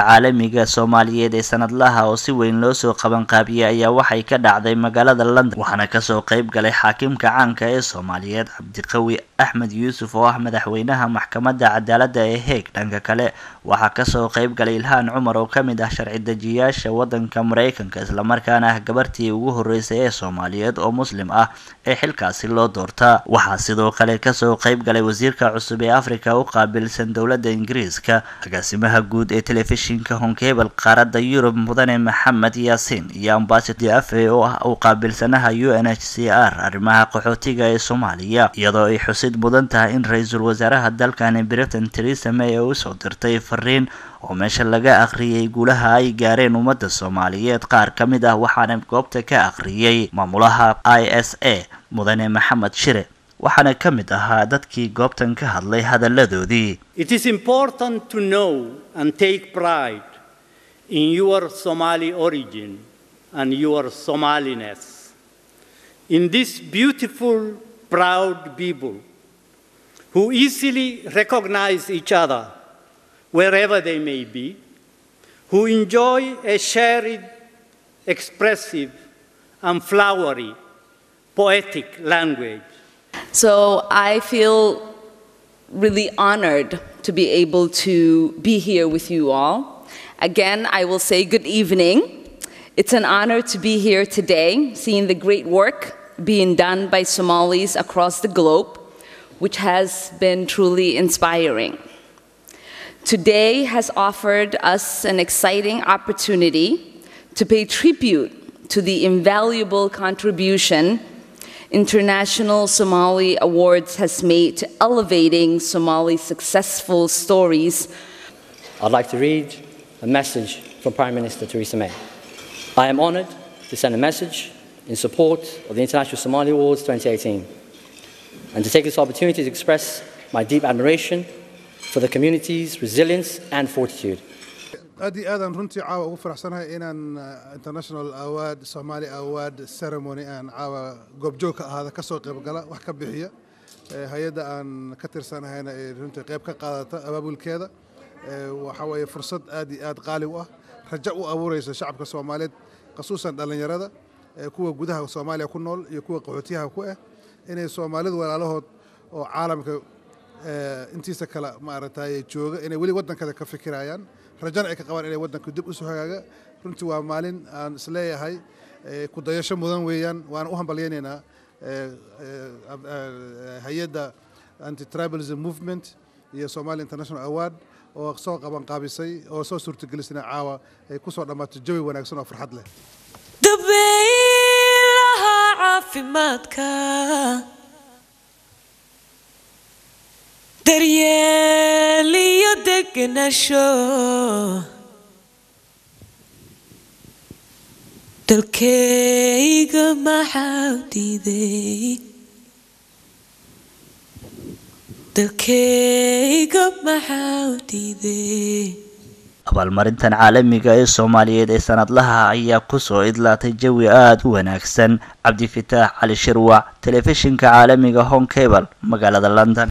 Abaalmarinta caalamiga Soomaaliyeed ee sanadlaha oo si weyn loo soo qaban qaabiyay ayaa waxay ka dhacday magaalada London, waxaana kasoo qayb galay xaakimka caanka ee Soomaaliyeed Cabdiqawi Axmed Yuusuf oo ah madaxweynaha maxkamadda cadaaladda ee Hague. Dhanka kale waxaa kasoo qayb galay Ilhaan Cumar oo ka mid ah sharci dejiyaasha waddanka Mareykanka, islamarkaana ah gabartii ugu horeysay ee Soomaaliyeed oo Muslim ah ee xilkaasi loo doortaa. Waxaa sidoo kale kasoo qayb galay wasiirka cusub ee Afrika u qaabilsan dowladda Ingiriiska, agaasimaha guud ee telefishinka Honkebel qaaradda Yurub Mudane Maxamed Yaasiin, iyo ambassador Afe oo ah u qaabilsanaha UNHCR arrimaha qaxootiga ee Soomaaliya. Iyadoo ay xusid mudan tahay in ra-iisul wasaaraha dalkani Britain Theresa May ay usoo dirtay fariin oo meesha laga akhriyay guulaha ay gaareen ummadda Soomaaliyeed qaar ka mid ah, waxaana goobta ka akhriyay maamulaha ISA Mudane Maxamed Shire, waxaana ka mid ahaa dadkii goobtan ka hadlay hadalladoodii. It is important to know and take pride in your Somali origin and your Somaliness. In this beautiful, proud people who easily recognize each other wherever they may be, who enjoy a shared, expressive, and flowery, poetic language. So I feel really honored to be able to be here with you all. Again, I will say good evening. It's an honor to be here today, seeing the great work being done by Somalis across the globe, which has been truly inspiring. Today has offered us an exciting opportunity to pay tribute to the invaluable contribution International Somali Awards has made to elevating Somali successful stories. I'd like to read a message from Prime Minister Theresa May. I am honoured to send a message in support of the International Somali Awards 2018 and to take this opportunity to express my deep admiration for the community's resilience and fortitude. Aad iyo aadaan runtii caawa ugu faraxsanahay inaan International Award Somali Award ceremony aan caawa goobjoog ka ahaada, kasoo qayb gala, wax ka bixiya, hay-adda aan ka tirsanahayna ay runtii qayb ka qaadata abaabulkeeda. Waxa weeye fursad aad iyo aad qaali u ah, rajo u abuureysa shacabka Soomaaliyeed, khasuusan dhallinyarada, kuwa gudaha Soomaaliya ku nool iyo kuwa qaxootiyaha ku ah, inay Soomaalidu walaalahood oo caalamka intiisa kale maaragtay jooga inay weli waddankada ka fikirayaan, rajana ay ka qabaan inay waddanka dib usoo hagaaga. Runtii waa maalin aan isleeyahay ku dayasho mudan weeyaan, waana u hambalyaynaynaa hay-adda Anti Tribalism Movement iyo Somali International Award oo soo qaban qaabisay oo soo suurtagelisana caawa ay ku soo dhammaato jawi wanaagsan oo farxad leh. Dabaylaha caafimaadka, daryeel iyo degenasho, dalkayga maxaa diiday? Dalkayga maxaa diiday? Abaalmarintan caalamiga ee Soomaaliyeed ee sanadlaha ayaa kusoo idlaatay jawi aada u wanaagsan. Cabdifataax Cali Shirwac, telefishinka caalamiga Home Cable, magaalada London.